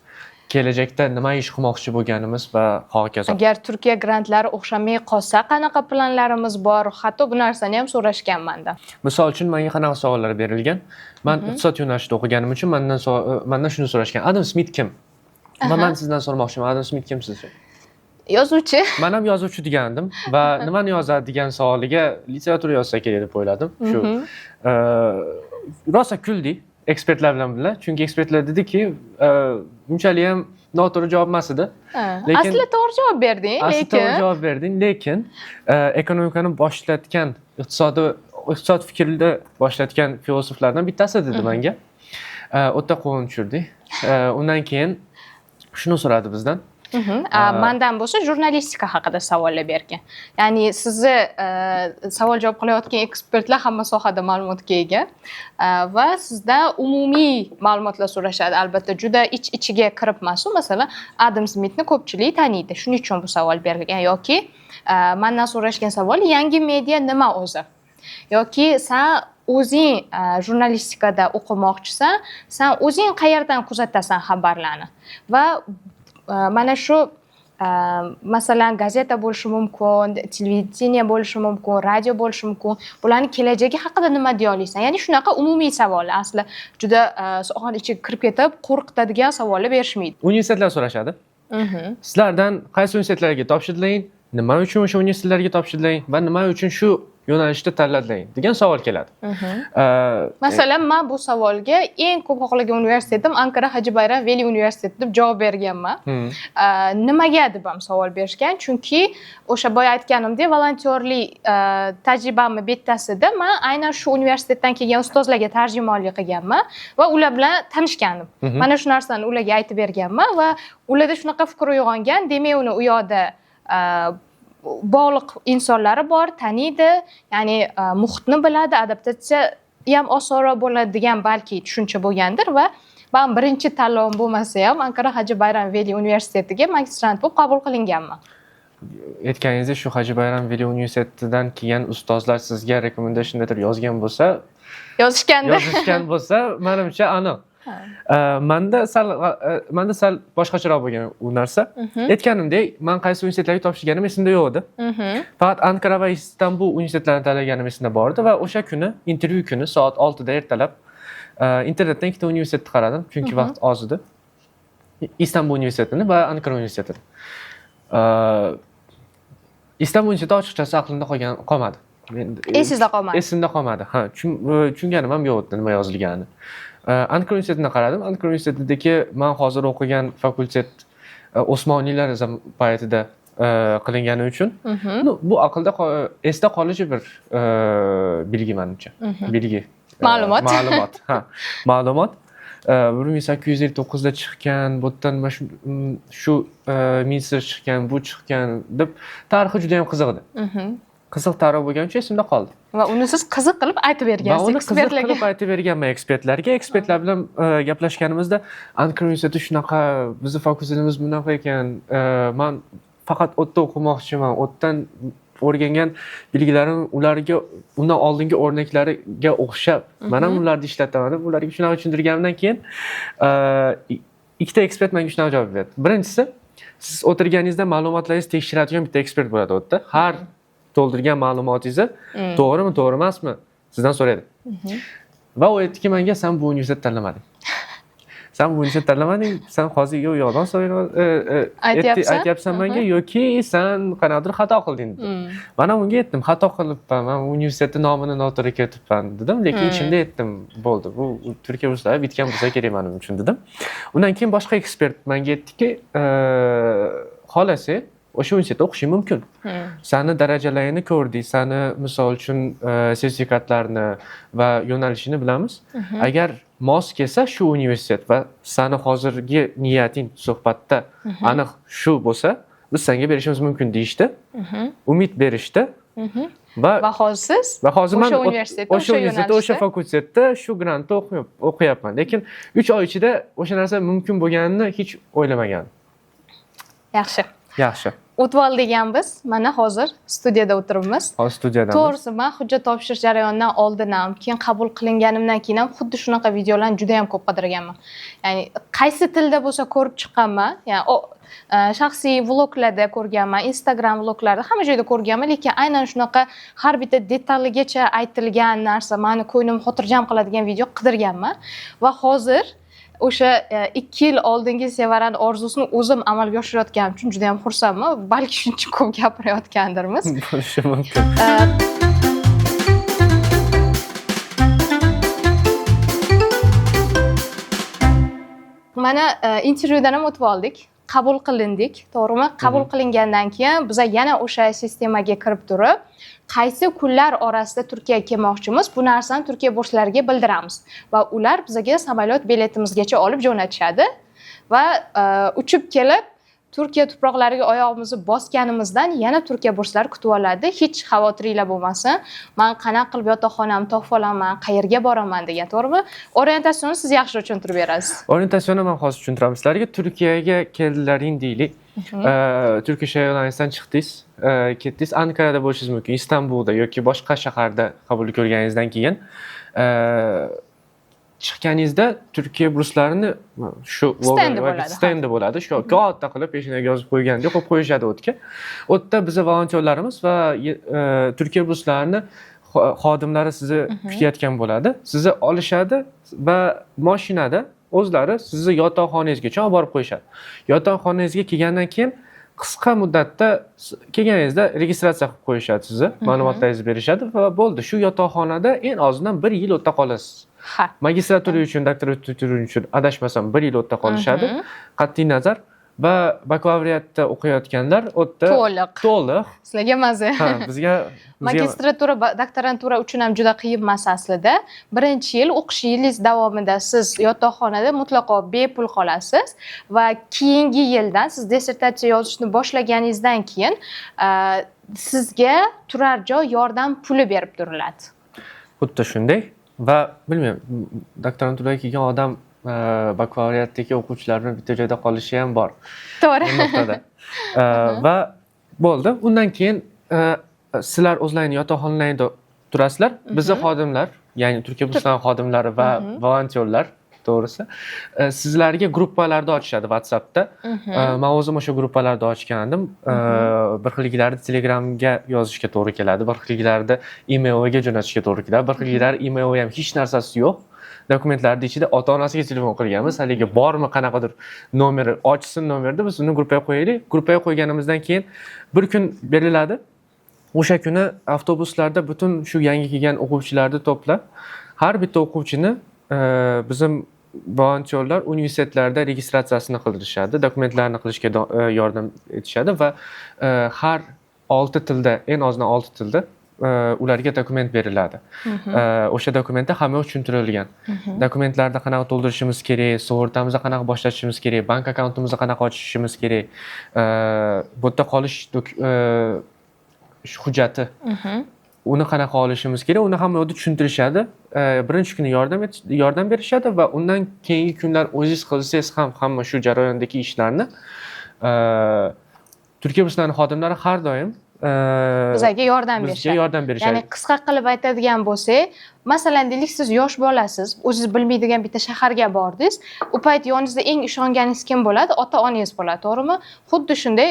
kelajakda nima ish qilmoqchi bo'lganimiz va hokazo. Agar Turkiya grantlari o'xshamay qolsa, qanaqa planlarimiz bor? Hatto bu narsani ham so'rashgan menda. Misol uchun menga qanaqa savollar berilgan? Man iqtisod yo'nalishida o'qiganim uchun mendan shuni so'rashgan: Adam Smit kim? Va man sizdan so'ramoqchiman, Adam Smit kim sizcha? Yozuvchi. Man ham yozuvchi degandim va nimani yozadi degan savoliga literatura yozsa kerak deb o'yladim. Shu rosa kuldik ekspertlar bilan birga, chunki ekspertlar dediki, unchalik ham noto'g'ri javob emas edi. Lekin Aslida to'g'ri javob berding, Aslida lekin to'g'ri javob berding, lekin ekonomikani boshlatgan, iqtisod fikrida boshlatgan filosoflardan bittasi dedi menga. O'ta quvonib tushirdik. Undan keyin shuni so'radi bizdan. Mandan bo'lsa jurnalistika haqida savollar bergan. Ya'ni sizni, savol javob qilayotgan ekspertlar hamma sohada ma'lumotga ega. Va sizdan umumiy ma'lumotlar so'rashadi. Albatta juda ich-ichiga kirib emas u. Masalan, Adam Smithni ko'pchilik taniydi. Shuning uchun bu savol berilgan yoki, mandan so'rashgan savol yangi media nima o'zi? Yoki san O'zing jurnalistikada o'qimoqchisan, san o'zing qayerdan kuzatasan xabarlarni va mana shu, masalan, gazeta bo'lishi mumkin, televideniye bo'lishi mumkin, radio bo'lishi mumkin, bularni kelajagi haqida nima deya olasan? Ya'ni shunaqa umumiy savollar, asli juda sohani ichiga kirib ketib qo'rqitadigan savollar berishmaydi. Universitetlar so'rashadi. Sizlardan qaysi universitetlarga topshirdilaring, nima uchun o'sha universitetlarga topshirdilaring va nima uchun shu yo'nalishda tanladilaring degan savol keladi. Masalan, man bu savolga eng ko'p xohlagan universitetim Ankara Hajı Bayram Veli universiteti deb javob berganman. Nimaga deb ham savol berishgan, chunki o'sha boya aytganimdek, volontyorlik tajribamni bittasida man aynan shu universitetdan kelgan ustozlarga tarjimonlik qilganman va ular bilan tanishgandim. Mana shu narsani ularga aytib berganman va ularda shunaqa fikr uyg'ongan, demak uni u yoqda bog'liq insonlari bor, taniydi, ya'ni muhitni biladi, adaptatsiya ham osonroq bo'ladi degan balki tushuncha bo'lgandir va man birinchi tanlovim bo'lmasa ham Ankara Hajı Bayram Veli universitetiga magistrant bo'lib qabul qilinganman. Aytganingizdek, shu Hajı Bayram Veli universitetidan kelgan ustozlar sizga recommendation letter yozgan bo'lsa, yozishganda, yozishgan bo'lsa, manimcha aniq. Manda sal boshqacharoq bo'lgan u narsa. Aytganimdek, man qaysi universitetlarga topshirganim esimda yo'q edi. Faqat Ankara va Istanbul universitetlarini tanlaganim esimda bor edi va o'sha kuni, intervyu kuni soat 6da ertalab internetdan ikkita universitetni qaradim, chunki vaqt oz edi. Istanbul universitetini va Ankara universitetini. Istanbul universiteti ochiqchasi aqlimda qolmadi. Esingizda qolmadi? Esimda qolmadi. Ha, tushunganim ham yo'q edi nima yozilganini. Ankara universitetini qaradim. Ankara universitetidagi man hozir o'qigan fakultet Osmoniylar paytida qilingani uchun, bu aqlda esda qolishi bir bilgi menimcha. Bilgi. Ma'lumot. Ma'lumot. Ha, ma'lumot. 1859da chiqqan, bu yerdan mana shu ministr chiqqan, bu chiqqan deb tarixi juda ham qiziq edi. Qiziq tarix bo'lgani uchun esimda qoldi. Va uni siz qiziq qilib aytib bergansiz Va uni qiziq ekspertlarga. qilib aytib berganman ekspertlarga. Ekspertlar bilan gaplashganimizda Ankara universiteti shunaqa, bizni fakultetimiz bunaqa ekan, man faqat u yerda o'qimoqchiman, u yerdan o'rgangan bilgilarim ularga undan oldingi o'rnaklariga o'xshab, man ham ularni ishlataman deb ularga shunaqa tushuntirganimdan keyin ikkita ekspert menga shunaqa javob berdi. Birinchisi, siz o'tirganingizda ma'lumotlaringizni tekshiradigan bitta ekspert bo'ladi u yerda. Har to'ldirgan ma'lumotingizni to'g'rimi, to'g'ri emasmi sizdan so'raydi. Va u aytdiki menga, sen bu universitet tanlamading. Sen bu universitet tanlamading, sen hozir yo yolg'on aytyapsan? Aytyapsan menga yoki sen qanaqadir xato qilding dedi. Man ham unga aytdim, xato qilibman, man universitetni nomini noto'g'ri kiritibman dedim, lekin ichimda aytdim, bo'ldi, bu Turkiya burslari bitgan bo'lsa kerak menim uchun dedim. Undan keyin boshqa ekspert menga aytdiki, xohlasa o'sha universitetda o'qishing mumkin. Sani darajalaringni ko'rdik, sani misol uchun sertifikatlarni va yo'nalishini bilamiz. Agar mos kelsa shu universitet va sani hozirgi niyating suhbatda aniq shu bo'lsa, biz senga berishimiz mumkin deyishdi. Umid berishdi. Va Va hozir siz va hozir man o'sha universitetda, o'sha o'sha universitetda, o'sha yo'nalishda fakultetda shu grantda o'qiyapman. Lekin 3 oy ichida o'sha narsa mumkin bo'lganini hech o'ylamagandim. Yaxshi. Yaxshi. O'tib oldik biz. Mana hozir studiyada o'tiribmiz. Hozir studiyadamiz. To'g'risi, men hujjat topshirish jarayonidan oldin ham, keyin qabul qilinganimdan keyin ham xuddi shunaqa videolarni juda ham ko'p qidirganman. Ya'ni qaysi tilda bo'lsa ko'rib chiqqanman. Ya'ni shaxsiy vloglarda ko'rganman, Instagram vloglarda, hamma joyda ko'rganman, lekin aynan shunaqa har bitta detaligacha aytilgan narsa meni ko'nglim xotirjam qiladigan video qidirganman. Va hozir o'sha 2 yil oldingi Sevarani orzusini o'zim amalga oshirayotganim uchun juda ham xursandman. Balki shuning uchun ko'p gapirayotgandirmiz. Bo'lishi mumkin. Mana intervyudan ham o'tib oldik. Qabul qilindik, to'g'rimi? Qabul qilingandan keyin biz yana o'sha sistemaga kirib turib, qaysi kunlar orasida Turkiyaga kelmoqchimiz, bu narsani Turkiya burslariga bildiramiz va ular bizga samolyot biletimizgacha olib jo'natishadi va uchib kelib Turkiya tuproqlariga oyog'imizni bosganimizdan yana Turkiya burslari kutib oladi. Hech xavotiringlar bo'lmasin. Men qanaqa qilib yotoqxonamni topib olaman, qayerga boraman degan, to'g'rimi? Orientatsiyani siz yaxshi tushuntirib berasiz. Orientatsiyani men hozir tushuntiraman sizlarga. Turkiyaga keldilaring deylik. Turkish Airlines'dan chiqdingiz, ketdingiz, Ankarada bo'lishingiz mumkin, Istanbulda yoki boshqa shaharda qabul ko'rganingizdan keyin chiqqaningizda Turkiya burslarini shu stendi bo'ladi. Stendi bo'ladi. Shu katta qilib peshonaga yozib qo'ygandek qo'yib qo'yishadi o'tga. U yerda bizni volontyorlarimiz va Turkiya burslarini xodimlari sizni kutayotgan bo'ladi. Sizni olishadi va mashinada o'zlari sizni yotoqxonangizgacha olib borib qo'yishadi. Yotoqxonangizga kelgandan keyin qisqa muddatda kelganingizda registratsiya qilib qo'yishadi sizni, ma'lumotlaringizni berishadi va bo'ldi. Shu yotoqxonada eng ozından 1 yil o'tda qolasiz. Magistratura uchun, doktorantura uchun adashmasam 1 yil o'tda qolishadi. Qat'iy nazar va bakalavriatda o'qiyotganlar o'tda to'liq. Sizlarga maza. Ha, bizga magistratura, doktorantura uchun ham juda qiyin emas aslida. Birinchi yil o'qish yilingiz davomida siz yotoqxonada mutlaqo bepul qolasiz va keyingi yildan siz dissertatsiya yozishni boshlaganingizdan keyin sizga turar joy yordam puli berib turiladi. Xuddi shunday va bilmayman, doktoranturaga kelgan odam bakalavriatdagi o'quvchilar bilan bitta joyda qolishi ham bor. To'g'ri. Bu nuqtada. Va bo'ldi. Undan keyin sizlar o'zlaringni yotoqxonalarida turasizlar. Bizni xodimlar, ya'ni Turkiya burslari xodimlari va volontyorlar, to'g'risi, sizlarga gruppalarda ochishadi WhatsAppda. Men o'zim o'sha gruppalarda ochgandim. Bir xilgilarni Telegramga yozishga to'g'ri keladi, bir xilgilarni emailga jo'natishga to'g'ri keladi, bir xilgilar emailga ham hech narsasi yo'q. Dokumentlarni ichida ota-onasiga telefon qilganmiz. Haligi bormi qanaqadir nomeri, ochsin nomerni, biz uni gruppaga qo'yaylik. Gruppaga qo'yganimizdan keyin bir kun beriladi. O'sha kuni avtobuslarda butun shu yangi kelgan o'quvchilarni to'plab, har bitta o'quvchini bizim volontyorlar universitetlarda registratsiyasini qildirishadi, dokumentlarni qilishga yordam etishadi va har 6 tilda, eng ozdan 6 tilda ularga dokument beriladi. O'sha dokumentda hamma tushuntirilgan. Dokumentlarni qanaqa to'ldirishimiz kerak, sug'urtamizni qanaqa boshlashimiz kerak, bank akkauntimizni qanaqa ochishimiz kerak, bu yerda qolish hujjati, uni qanaqa olishimiz kerak, uni hamma yoqda tushuntirishadi. Birinchi kuni yordam berishadi va undan keyingi kunlar o'zingiz qilsangiz ham hamma shu jarayondagi ishlarni Turkiya burslari xodimlari har doim bizga yordam berishadi. Yordam berishadi. Ya'ni qisqa qilib aytadigan bo'lsak, masalan deylik, siz yosh bolasiz, o'zingiz bilmaydigan bitta shaharga bordingiz. U payt yoningizda eng ishonganingiz kim bo'ladi? Ota-onangiz bo'ladi, to'g'rimi? Xuddi shunday,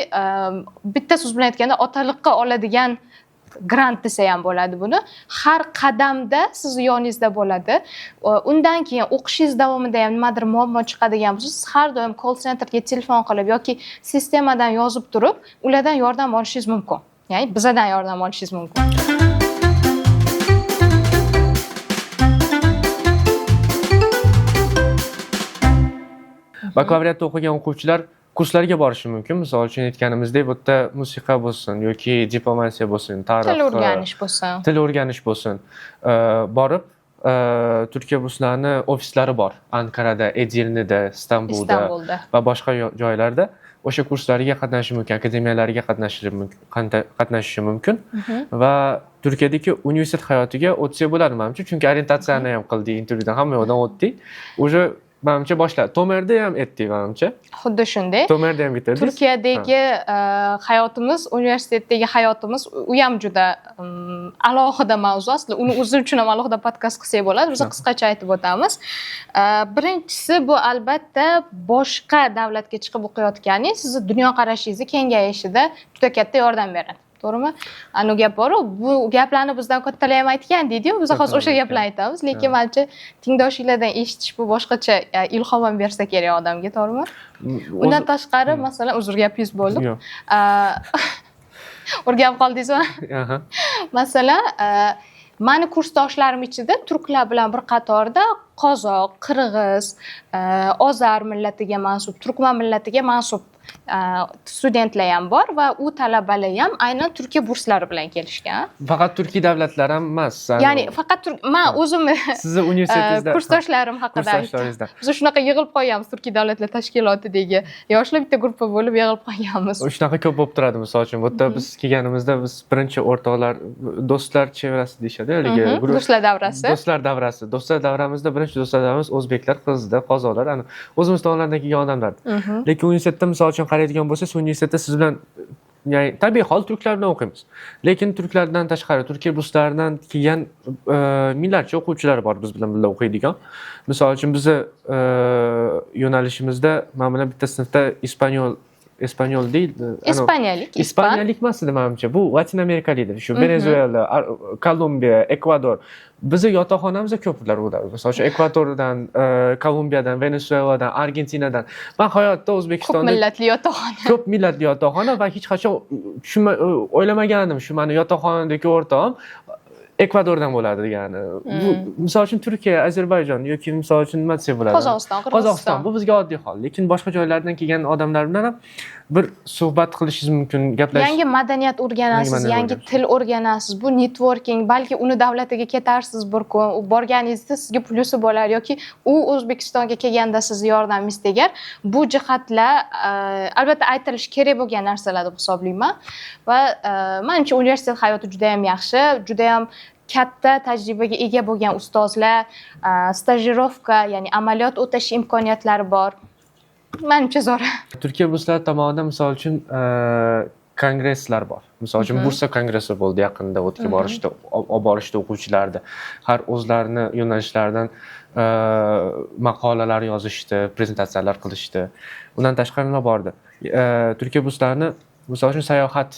bitta so'z bilan aytganda otaliqqa oladigan grant desa ham bo'ladi buni. Har qadamda siz yoningizda bo'ladi. Undan keyin o'qishingiz davomida ham nimadir muammo chiqadigan bo'lsa, siz har doim call centerga telefon qilib yoki sistemadan yozib turib, ulardan yordam olishingiz mumkin. Ya'ni bizadan yordam olishingiz mumkin. Bakalavriatda o'qigan o'quvchilar kurslarga borishi mumkin. Misol uchun aytganimizdek, bu yerda musiqa bo'lsin yoki diplomatiya bo'lsin, tarix, til o'rganish bo'lsin. Til o'rganish bo'lsin. Borib, Turkiya burslarini ofislari bor. Ankarada, Edirneda, Istanbulda va boshqa joylarda o'sha kurslarga qatnashishi mumkin, akademiyalarga qatnashishi mumkin. Va Turkiyadagi universitet hayotiga o'tsa bo'ladi menimcha, chunki orientatsiyani ham qildik, intervyudan hamma yoqdan o'tdik. Уже manimcha boshladi. Tomerda ham etdik manimcha. Xuddi shunday. Tomerda ham bitirdik. Turkiyadagi hayotimiz, universitetdagi hayotimiz u ham juda alohida mavzu. Aslida uni o'zi uchun ham alohida podkast qilsak bo'ladi. Biz qisqacha aytib o'tamiz. Birinchisi bu albatta boshqa davlatga chiqib o'qiyotganingiz sizni dunyoqarashingizni kengayishida juda katta yordam beradi. To'g'rimi? Anu gap bor-u, bu gaplarni bizdan kattalar ham aytgan deydi-yu, biz hozir o'sha gaplarni aytamiz, lekin manimcha tengdoshinglardan eshitish bu boshqacha ilhom ham bersa kerak odamga, to'g'rimi? Undan tashqari, masalan, uzr gapingiz bo'ldi. O'rganib qoldingizmi? Masalan, mani kursdoshlarim ichida turklar bilan bir qatorda qozoq, qirg'iz, ozar millatiga mansub, turkman millatiga mansub studentlar ham bor va u talabalar ham aynan Turkiya burslari bilan kelishgan. Faqat turkiy davlatlar ham emas. Ya'ni faqat men o'zimni sizni universitetingizda kursdoshlarim haqida aytdim. Biz shunaqa yig'ilib qolganmiz Turkiy davlatlar tashkilotidagi yoshlar bitta gruppa bo'lib yig'ilib qolganmiz. Shunaqa ko'p bo'lib turadi, misol uchun. Bu yerda biz kelganimizda biz birinchi o'rtoqlar, do'stlar chevrasi deyishadi, haligi do'stlar davrasi. Do'stlar davrasi. Do'stlar davramizda birinchi do'stlar davramiz o'zbeklar, qirg'izlar, qozoqlar, ana o'zimiz tomonlardan kelgan odamlar. Lekin universitetda misol uchun Misol uchun, qaraydigan bo'lsangiz, universitetda siz bilan, ya'ni tabiiy hol, turklar bilan o'qiymiz, lekin turklardan tashqari Turkiya burslaridan kelgan minglabchi o'quvchilar bor biz bilan birga o'qiydigan. Misol uchun, bizni yo'nalishimizda man bilan bitta sinfda ispanyol, ispanyol deydi. Ispaniyalik, ispan. Ispaniyalik emas edi manimcha, bu Latin amerikalik, shu Venezuela, Kolumbiya, Ekvador. Bizni yotoqxonamizda ko'plar ular, misol uchun, Ekvadordan, Kolumbiyadan, Venesueladan, Argentinadan. Man hayotda Ko'p O'zbekistonda millatli yotoqxona. Ko'p millatli yotoqxona va hech qachon tushunma, o'ylamagandim, shu mani yotoqxonadagi o'rtog'im Ekvadordan bo'ladi degani. Bu, misol uchun, Turkiya, Ozarbayjon yoki, misol uchun, nima desak bo'ladi, Qozog'iston, Qirg'iziston. Qozog'iston, bu bizga oddiy hol, lekin boshqa joylardan kelgan odamlar bilan ham bir suhbat qilishingiz mumkin, gaplashish. Yangi madaniyat o'rganasiz, Yangi madaniyat yangi o'rganasiz. til o'rganasiz. Bu networking, balki uni davlatiga ketarsiz bir kun. U borganingizda sizga plusi bo'lar yoki u O'zbekistonga kelganda sizni yordamingiz tegar. Bu jihatlar albatta aytilishi kerak bo'lgan narsalar deb hisoblayman. Va manimcha, universitet hayoti juda ham yaxshi, juda ham katta tajribaga ega bo'lgan ustozlar, stajirovka, ya'ni amaliyot o'tash imkoniyatlari bor. Manimcha, zo'r. Turkiya burslari tomonidan, misol uchun, kongresslar bor. Misol uchun, Bursa kongressi bo'ldi yaqinda, o'tga borishda, olib borishdi o'quvchilarni, har o'zlarini yo'nalishlaridan maqolalar yozishdi, prezentatsiyalar qilishdi. Undan tashqari nima bordi? Turkiya burslarini, misol uchun, sayohat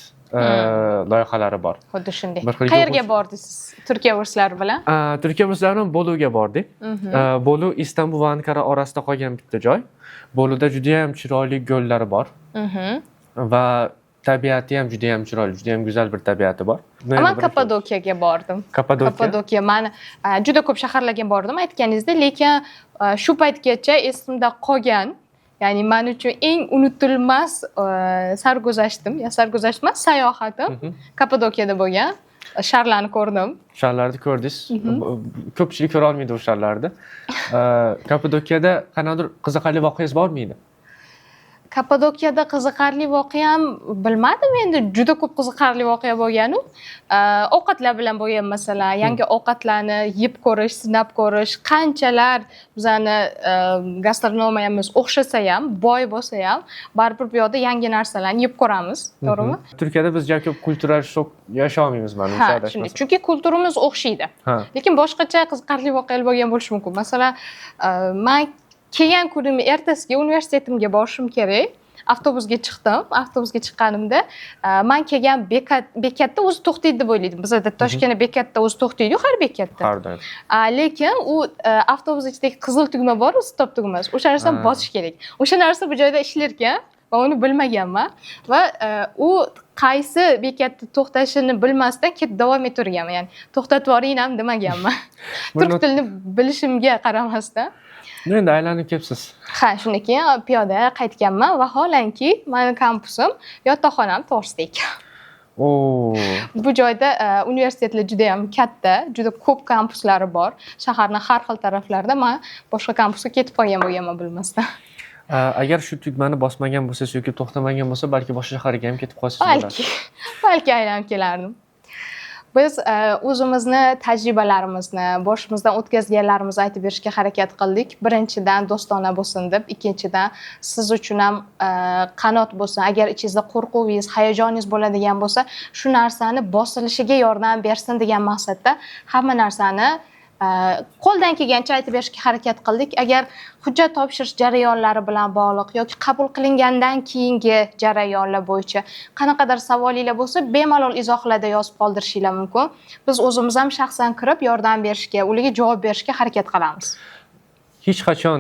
loyihalari bor. Xuddi shunday. Bir xil Qayerga bordingiz Turkiya burslari bilan? Turkiya burslari bilan Boluga bordik. Bolu Istanbul va Ankara orasida qolgan bitta joy. Boluda judayam chiroyli ko'llar bor va tabiati ham judayam chiroyli, judayam go'zal bir tabiati bor. Man Kapadokiyaga bordim. Kapadokiya. Kapadokiya. Man juda ko'p shaharlarga bordim, aytganingizdek, lekin shu paytgacha esimda qolgan, ya'ni man uchun eng unutilmas sarguzashtim, ya sarguzasht emas, sayohatim Kapadokiyada bo'lgan. Sharlarni ko'rdim. Sharlarni ko'rdingiz. Ko'pchilik ko'ra olmaydi u sharlarni. Kapadokiyada qanaqadir qiziqarli voqeangiz bormiydi? Kapadokiyada qiziqarli voqeam, bilmadim endi, juda ko'p qiziqarli voqea bo'lganu. Ovqatlar bilan bo'lgan, masalan, yangi ovqatlarni yeb ko'rish, sinab ko'rish. Qanchalar bizani gastronomiyamiz o'xshasa ham, boy bo'lsa ham, baribir bu yoqda yangi narsalarni yeb ko'ramiz, to'g'rimi? Turkiyada biz juda ko'p kultural shok yasha olmaymiz, manimcha, Ha, shunday. adashmasam. Chunki kulturimiz o'xshaydi. Lekin boshqacha qiziqarli voqealar bo'lgan bo'lishi mumkin. Masalan, man kelgan kunimni ertasiga universitetimga borishim kerak. Avtobusga chiqdim. Avtobusga chiqqanimda man kelgan bekatda o'zi to'xtaydi deb o'ylaydim. Bizada Toshkentda bekatda o'zi to'xtaydi-yu, har bekatda. Har doim. Lekin u avtobus ichidagi qizil tugma bor, stop tugmasi. O'sha narsani bosish kerak. O'sha narsa bu joyda ishlar ekan. Man uni bilmaganman va u qaysi bekatda to'xtashini bilmasdan ketib davom etaverganman. Ya'ni to'xtatib yuboring ham demaganman. Turk tilini bilishimga qaramasdan. Endi aylanib kelibsiz. Ha, shundan keyin piyoda qaytganman. Vaholanki, mani kampusim yotoqxonam to'g'risida ekan. Oo. Bu joyda universitetlar juda ham katta, juda ko'p kampuslari bor. Shaharning har xil taraflarida. Man boshqa kampusga ketib qolgan bo'lganman bilmasdan. Agar shu tugmani bosmagan bo'lsangiz yoki to'xtamagan bo'lsa, balki boshqa shaharga ham ketib qolsangiz bo'lardi. Balki aylanib kelardim. Biz o'zimizni tajribalarimizni, boshimizdan o'tkazganlarimizni aytib berishga harakat qildik. Birinchidan, do'stona bo'lsin deb, ikkinchidan, siz uchun ham qanot bo'lsin. Agar ichingizda qo'rquvingiz, hayajoningiz bo'ladigan bo'lsa, shu narsani bosilishiga yordam bersin degan maqsadda hamma narsani qo'ldan kelgancha aytib berishga harakat qildik. Agar hujjat topshirish jarayonlari bilan bog'liq yoki qabul qilingandan keyingi jarayonlar bo'yicha qanaqadir savolinglar bo'lsa, bemalol izohlarda yozib qoldirishinglar mumkin. Biz o'zimiz ham shaxsan kirib yordam berishga, ularga javob berishga harakat qilamiz. Hech qachon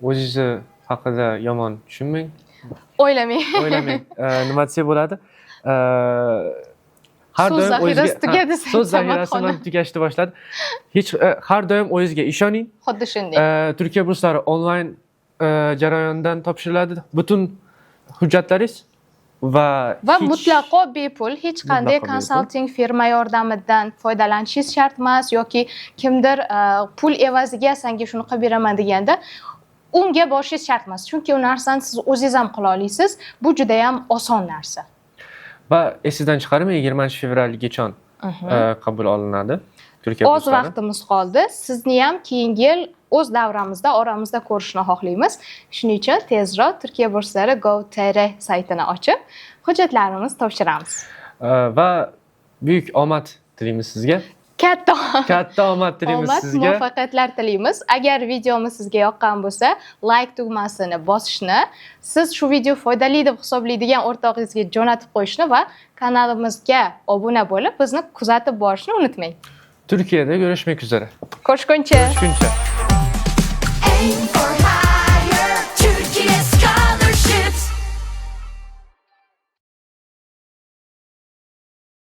o'zingizni haqida yomon tushunmang. O'ylamang. O'ylamang. Nima desak bo'ladi? Har So'z doim zaxirasi o'zizga tugadi. Ha, so'z zaxirasi Samadxona. mana tugashni boshladi. Hech har doim o'zingizga ishoning. Xuddi shunday. Turkiya burslari onlayn jarayondan topshiriladi. Butun hujjatlaringiz va Va mutlaqo bepul, hech qanday Mutlaqo bepul. Konsalting firma yordamidan foydalanishingiz shart emas yoki kimdir pul evaziga senga shuni qilib beraman deganda unga borishingiz shart emas, chunki u narsani siz o'zingiz ham qila olasiz. Bu juda ham oson narsa. Va esingizdan chiqarmang, 20 fevralgacha qabul olinadi Turkiya Oz burslari. vaqtimiz qoldi. Sizni ham keyingi yil O'z davramizda, oramizda ko'rishni xohlaymiz. Shuning uchun tezroq Turkiya burslari gov.tr saytini ochib, hujjatlarimizni topshiramiz. Va buyuk omad tilaymiz sizga. Katta Katta omad tilaymiz omad, sizga. muvaffaqiyatlar tilaymiz. Agar videomiz sizga yoqqan bo'lsa, like tugmasini bosishni, siz shu video foydali deb hisoblaydigan o'rtog'ingizga jo'natib qo'yishni va kanalimizga obuna bo'lib, bizni kuzatib borishni unutmang. Turkiyada görüşmek üzere. Ko'rishguncha. Ko'rishguncha. Aim for